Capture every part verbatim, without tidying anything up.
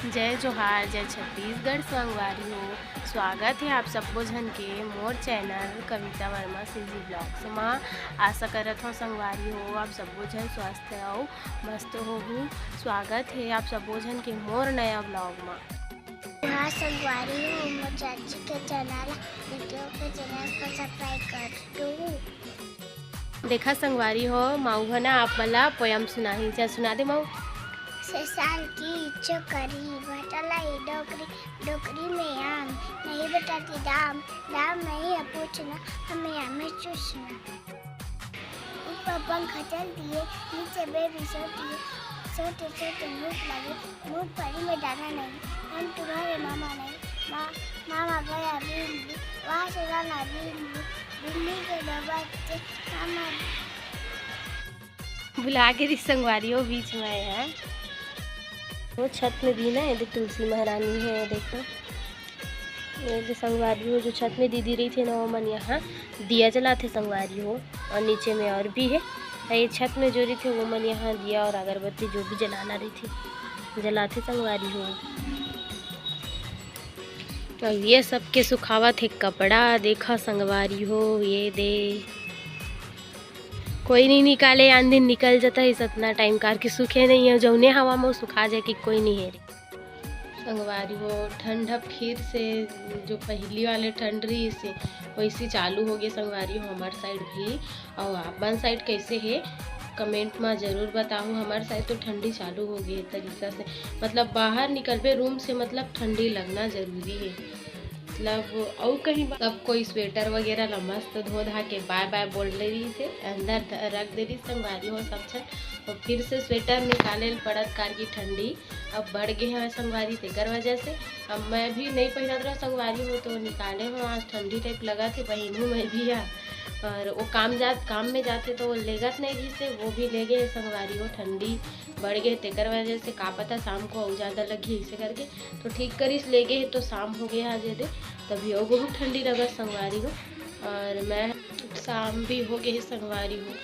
जय जोहार, जय छत्तीसगढ़ संगवारी हो। स्वागत हे आप सब्बो झन के मोर चैनल कविता वर्मा सीजी ब्लॉग्स मा। आशा करत हव संगवारी हो आप सब्बो झन स्वस्थ अउ मस्त होहू। स्वागत हे आप सब्बो झन के मोर नया ब्लॉग मा। हाँ संगवारी हो, मोर चाची के चैनल वीडियो के चैनल को सब्सक्राइब कर दो। देखा संगवारी हो, माऊ ह ना आप मन ला पोयम सुनाही। चल सुना दे माऊ। सेसान की चोकरी, भटलाई डोकरी, डोकरी में आम, नहीं बताती दाम, दाम नहीं है पूछना, हमें आम है चूसना। ऊपर पंखा चलती है, नीचे बेबी सोती है, सोते सोते भूख लगे, मूंगफली में दाना नहीं, हम तुम्हारे मामा नहीं, मा-, मामा गया दिल्ली, वहाँ से लाना दिल्ली, दिल्ली के दो बच्चे मामा। भुला के दी संगवारी हो बीच में है। वो छत में भी ना, ये दे तुलसी महारानी है, देखो। ये दे संगवारी हो, जो छत में दीदी रहिथे ना, वो मन यहाँ दिया जलाथे संगवारी हो। और नीचे में और भी है। और ये छत में जो रहिथे, वो मन यहाँ दिया और अगरबत्ती जो भी जलाना रहिथे, जलाथे संगवारी हो। अब ये सबके सुखावत हे कपड़ा, देखा संगवारी हो, ये दे। कोई नहीं निकाले, आन दिन निकल जाता है, इस अतना टाइम कार के सूखे नहीं है, जौने हवा में सुखा जाए कि कोई नहीं है। संगवारी हो, ठंड ह फिर से जो पहिली वाले ठंड रहिस हे, वैसे चालू हो गए संगवारी हो हमर साइड भी। और आप मन साइड कैसे है, कमेंट में जरूर बताओ। हमर साइड तो ठंडी चालू हो गई है तरीका से, मतलब बाहर निकलबे रूम से, मतलब ठंडी लगना जरूरी है। मतलब अउ कहीं बा-, सब कोई स्वेटर वगैरह ला मस्त धो धा के बाय बाय बोल ले रही थे, अंदर ध-, रख दे रही संगवारी हो सब छन। और फिर से स्वेटर निकाले ल पड़त कार की ठंडी अब बढ़ गए है संगवारी, तेकर वजह से अब मैं भी नहीं पहनत रहा संगवारी हो, तो निकाले हो। आज ठंडी टाइप लगा थे, पहनू मैं भी है। और वो काम जात, काम में जाते तो वो लेगत नहीं रही से, वो भी ले गए संगवारी हो। ठंडी बढ़ गए, तेकर वजह से का पता शाम को अउ ज़्यादा लगी, इसे करके तो ठीक करिस, ले गए तो शाम हो गया आज दे, तभी और बहुत ठंडी लगा संगवारी हो। और मैं शाम भी हो गए संगवारी हो,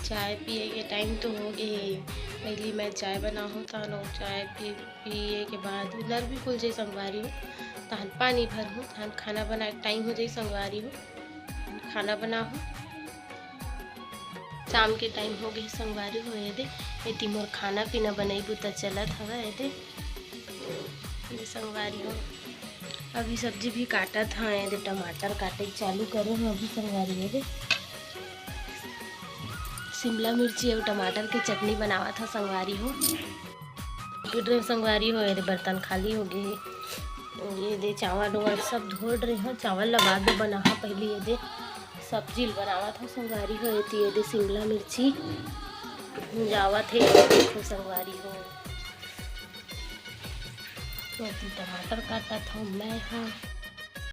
चाय पिए के टाइम तो हो गए है। पहली मैं चाय बनाहूँ, तहन चाय पी, पिए के बाद उधर भी खुल जाए संगवारी हो, तहन पानी भरहूँ, तहन खाना बनाए के टाइम हो जाए संगवारी हो, खाना बनाहूँ। शाम के टाइम हो गए संगवारी हो, ये दे, एती मोर खाना पीना बनई बुता चलत हवय, ये दे, ये संगवारी हो। अभी सब्जी भी काटत हन, ये दे टमाटर काटे के चालू करे हन अभी संगवारी, ये दे। शिमला मिर्ची अउ टमाटर के चटनी बनावत हन संगवारी हो। फिर संगवारी हो, ये दे बर्तन खाली हो गए हे। ये दे चावल उवल सब धो डरे हन, चावल ला बाद में बनाहा, पहली ये दे सब्जी ल बनावत हन संगवारी हो। एती ये दे शिमला मिर्ची भुंजावत हे, देखो संगवारी हो। तो एती टमाटर काटत हूँ मैं, हाँ।